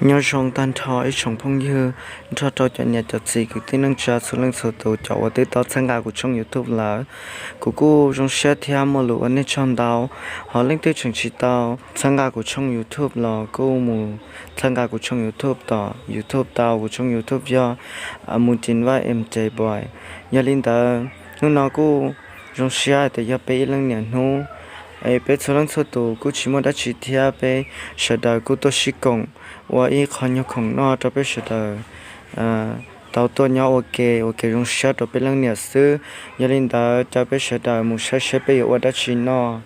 Nyob zoo tag nrho ib tsoom phooj ywg, nrog rau cov niam cov txiv kwv tij neej tsa txhua leej txhua tus cov uas twb tau txhawb nqa kuv tshooj YouTube lawm. Kuv kuj zoo siab thiab muaj lus ua nej tsaug ntau. Ho leej twg tseem tsis tau txhawb nqa kuv tshooj YouTube los kuj mus txhawb nqa kuv tshooj YouTube tom YouTube tau. Kuv tshooj YouTube yog Mus Cin Vaj M J Boy. Yog li ntawd, hnub no kuj zoo siab hais tias yog peb ib leej niam hnub, es peb txhua leej txhua tus kuj tsis muaj dab tsi thiab, peb sawv daws kuj tuaj sib koom ua ib qho nyuag khoom noj rau peb sawv daws tau tuaj nyob ua ke, ua kev zoo siab rau peb leej niam xwb. Yog li ntawd, caw peb sawv daws mus saib seb peb yuav ua dab tsi noj.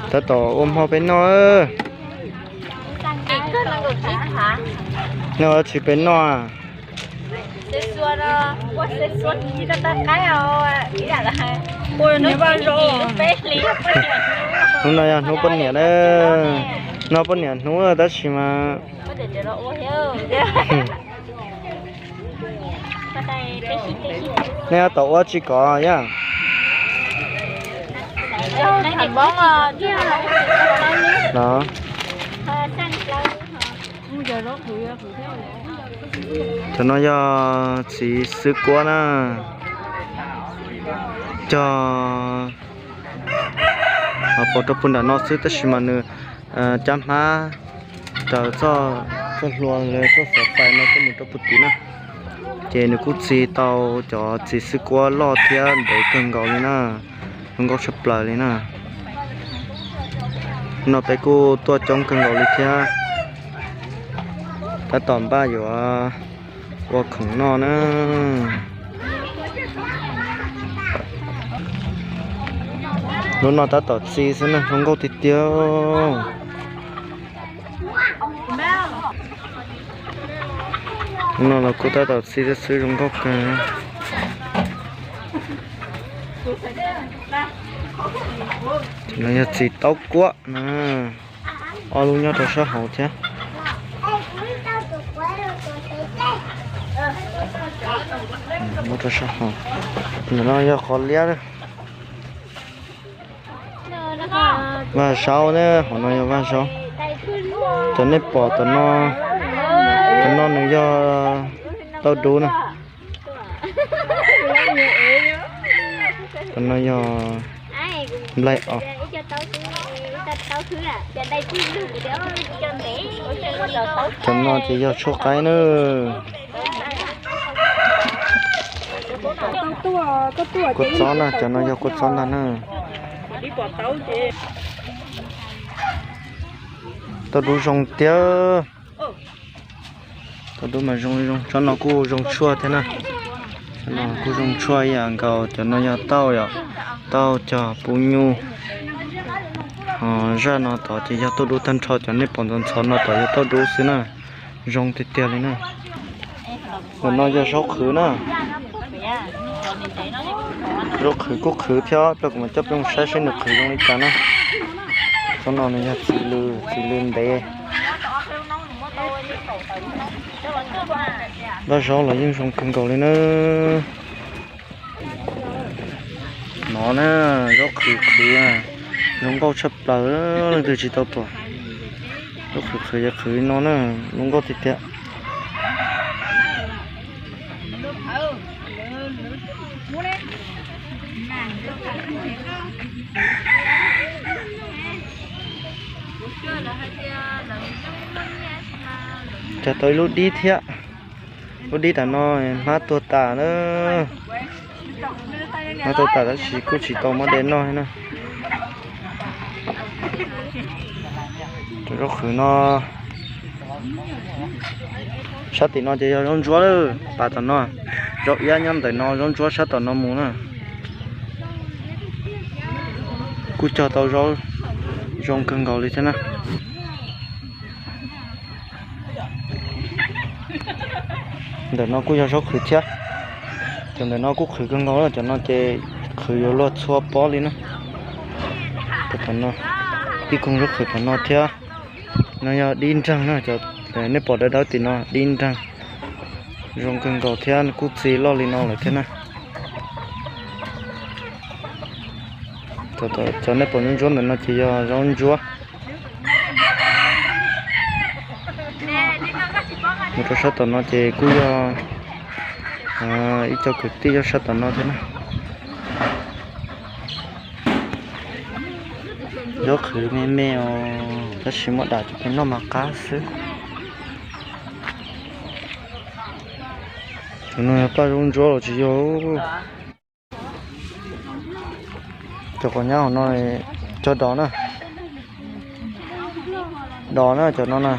Tab tom ua hmo peb noj. Noj tsis peb noj. Hnub no yog hnub poj niam na, noj poj niam hnub tab sis mas nej tab tom ua tsi kov yaj? Cov no yog txiv xwb kuab na, cog pov rau puag nram no xwb tab sis mas nws cab hmab raws txoj hlua los txoj xov fais no coj mus rau puag tim na. Ces nws kuj txi tau cov txiv xwb kuab loj thiab ntev kawg nkaus li na, zoo nkauj tshaj plaws li na. No peb kuj tuaj coob kawg nkaus li thiab, tab tom npaj yuav ua khoom noj na. Lub no tab tom txi xwb na, zoo nkauj tiag tiag. Lub no los kuj tab tom txi xwb, zoo nkauj kawg. Ces no yog txiv taub kuab na, ob lub nyob rau sab hauv thiab. Nyob rau sab hauv. Ntawm no yog qhov liab. Vaj zaub na, hauv no yog vaj zaub. Cov nej pom tom no, tom no nws yog tauj dub na. Tom no yog nplaig os. Cov no ces yog tshuaj qaib na. Kua txob ntag, cov no yog kua txob ntag na. Tauj dub zoo tiag. Tauj dub mas zoo zoo, tsob no kuj zoo tshuaj thiab na. Tsob no kuj zoo tshuaj ib yam nkaus, cov no yog tauj yom, tauj cog pub nyuj. Ho zaj no tod ces yog tauj dub tag nrho, cov nej pom ntxhov ntxhov no tod yog tauj dub xwb na. Zoo tiag tiag li na. Ntawm no yog zaub qhwv na. Zaub qhwv kuj qhwv thiab, peb kuv mam coj peb mus saib seb nws qhwv zoo li cas na. Tsob no nws yog txiv lws, txiv lws ntev. Vaj zaub los yeej zoo kawg nkaus li na. No na, zaub qhwv qhwv, zoo nkauj tshaj plaws, leej twg tsis tau pom. Zaub qhwv qhwv yog qhwv li no na, zoo nkauj tiag tiag. Cog tau ib lub dib thiab. Lub dib tam no hmab tuag tas na. Hmab tuag tas tab sis kuj tsis tau muab de noj na. Cov zaub qhwv no, sab tim no ces yog zaub ntsuab lawm, pas tom no. Zaub iab nyob ntawm no, zaub ntsuab sab tom no mus na. Kuj cog tau zaub zoo kawg nkaus li thiab na. Ntawm no kuj yog zaub qhwv thiab. Cov ntawm no kuj qhwv kawg nkaus, cov no ces qhwv yuav luag txhua pob li na. Cov tom no, ib koog zaub qhwv tom no thiab. No yog dib nreeg na, cov nej pom dawb dawb tim no dib nreeg. Zoo kawg nkaus thiab, kuj txi loj li no lawm thiab na. Cov nej pom ntsuab ntsuab ntawm no ces yog zaub ntsuab. Mus rau sab tom no ces kuj yog ib co kwv tij nyob sab tom no thiab na. Zaub qhwv me me os, tab sis muab dam cov pem noj mas qab xwb. Cov no yog paj zaub ntsuab los tsis yog. Cov qos nyab hauv no, cov dos na, dos na cov no na,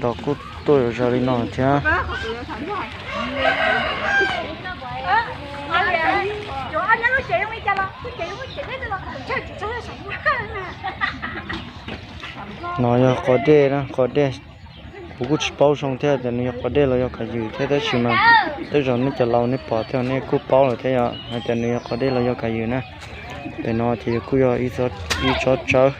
dos kuj tuaj yuav zaws li no thiab. No yog qos dej na, qos dej. Kuv kuj tsis paub zoo thiab tias nws yog qos dej los yog kav ywm thiab, tab sis mas tej zaum nej cov laus nej pom thiab nej kuj paub lawm thiab yom, hais tias nws yog qos dej los yog kav ywm na. Pem no ces kuj yog ib tsob tsawb.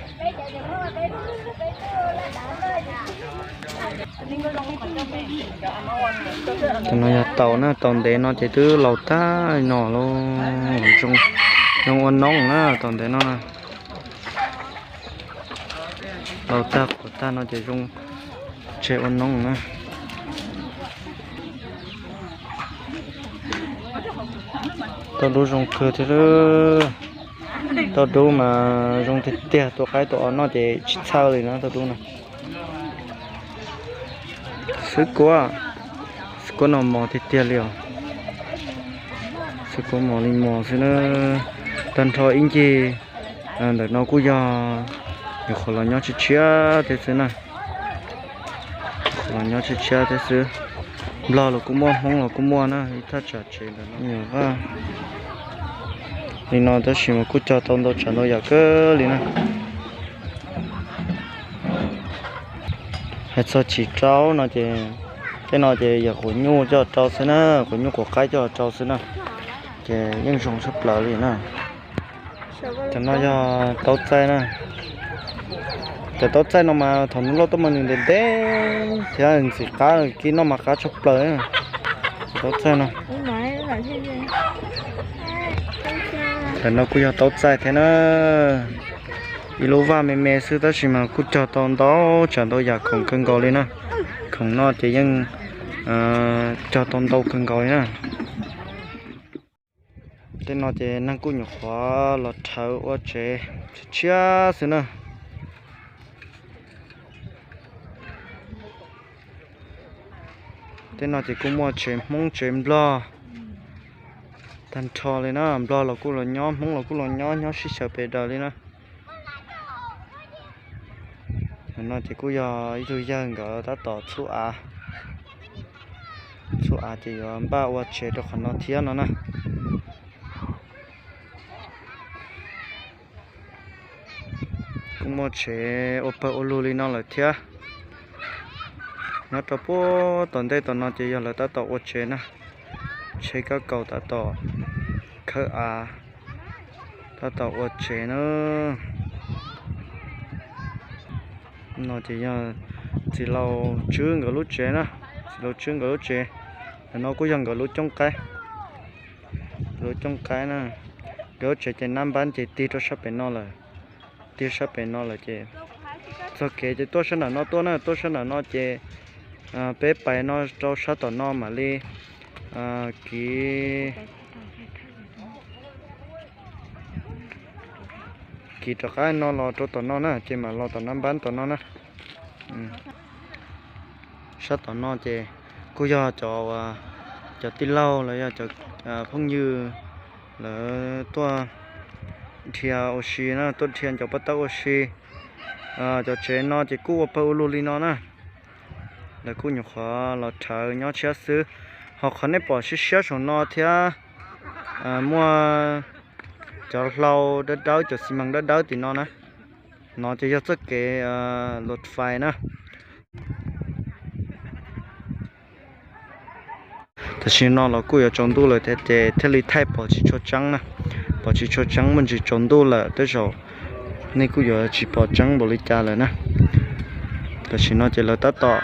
Tus no yog taum na, taum ntev no ces twb laus tag no lawm, zoo ua noob na taum ntev no na. Laus tag qhuav tag no ces zoo tseg ua noob na. Tauj dub zoo kawg thiab. Tauj dub mas zoo tiag tiag, tua qaib tua os noj ces tsis txhawj li na tauj dub no. Xwb kuab, xwb kuab no mos tiag tiag li os. Xwb kuab mos li mos xwb na. Tag nrho ib ncig ntawm no kuj yog nyuam qhuav los nyob tshiab tshiab thiab xwb na. Los nyob tshiab tshiab thiab xwb. Nplog los kuj muaj, Hmoob los kuj muaj na, ib thaj tsam tsev ntawm no nyuam vaj li no tab sis mas kuj cog tau ntau tsav ntau yam kawg li na. Hais txog chiv rau no ces, tej no ces yog quav nyuj coj rau xwb na, quav nyuj quav qaib coj rau xwb na, ces yeej zoo tshaj plaws li na. Cov no yog taub txaij na. Cov taub txaij no mas thaum nws loj tuaj mas nws ntev ntev thiab ntxim qab, kib noj mas qab tshaj plaws. Cov taub txaij no, ntawm no kuj yog taub txaij thiab na. Ib lub vaj me me xwb tab sis mas kuj cog tau ntau tsav ntau yam khoom kawg nkaus li na. Khoom no ces yeej cog tau ntau kawg nkaus li na. Tej no ces neeg kuj nyuam qhuav los rhawv ua tsev tshiab tshiab xwb na. Tej no ces kuj muaj tsev Hmoob tsev Nplog tag nrho li na, Nplog los kuj los nyob, Hmoob los kuj los nyob, nyob sib xyaw pes daws li na. No ces kuj yog ib tug yawg nkawd tab tom txhub av, txhub av ces yuav npaj ua tsev rau qhov no thiab no na. Kuj muaj tsev ua pawg ua lug li no lawm thiab. Nyob rau puag tom ntej tom no ces yog lawv tab tom ua tsev na, tsheb kab kaus tab tom khawb av, tab tom ua tsev na. No ces yog txiv laus Tswb nkawd lub tsev na, txiv laus Tswb nkawd lub tsev. Ntawm no kuj yog nkawd lub cooj qaib, lub cooj qaib na. Nkawd lub tsev ces nab npab ces tig rau sab pem no lawm, tig sab pem no lawm ces txog kev ces tuaj sab nram no tuaj na, tuaj sab nram no ces peb pais no rau sab tom no mam li kiv, kiv rov qab no los rau tom no na, ces mam los tom nab npab tom no na. Sab tom no ces kuj yog cov, cov tij laug los yog cov phooj ywg lawv tuaj dhia ua si na, tuaj dhia ncov paj tawb ua si. Cov tsev no ces kuj ua pawg ua lug li no na. Lawv kuj nyuam qhuav los rhawv nyob tshiab xwb. Ho qhov nej pom siab siab saum no thiab, muaj cov hlau dawb dawb, cov xi mas dawb dawb tim no na. No ces yog txoj kev luas fais na. Tam sim no los kuj yuav tsaus ntuj lawm thiab ces thiaj li thaij pom tsis tshua tseeb na. Pom tsis tshua tseeb, muaj ntsis tsaus ntuj lawm tej zaum nej kuj yuav tsis pom tseeb npaum li cas lawm na. Tam sim no ces lawv tab tom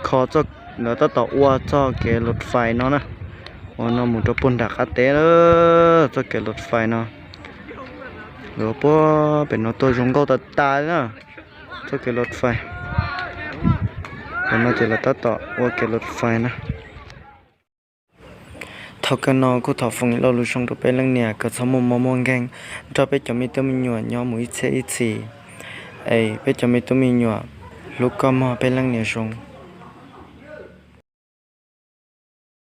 kho txoj, lawv tab tom ua txoj kev luas fais no na, ua no mus rau puag nram qab teb lawm. Txoj kev los fais no, luag puag pem no tuaj zoo nkauj tas tas na. Txoj kev los fais, tam no ces lawv tab tom ua kev los fais na. Thaum kawg no kuj thov foom ib lo lus zoo rau peb leej niam kom txhob muaj mob muaj nkeeg, nrog peb cov me tub me nyuam nyob mus ib txhiab ib txhis, es peb cov me tub me nyuam hlub koj mog peb leej niam zoo.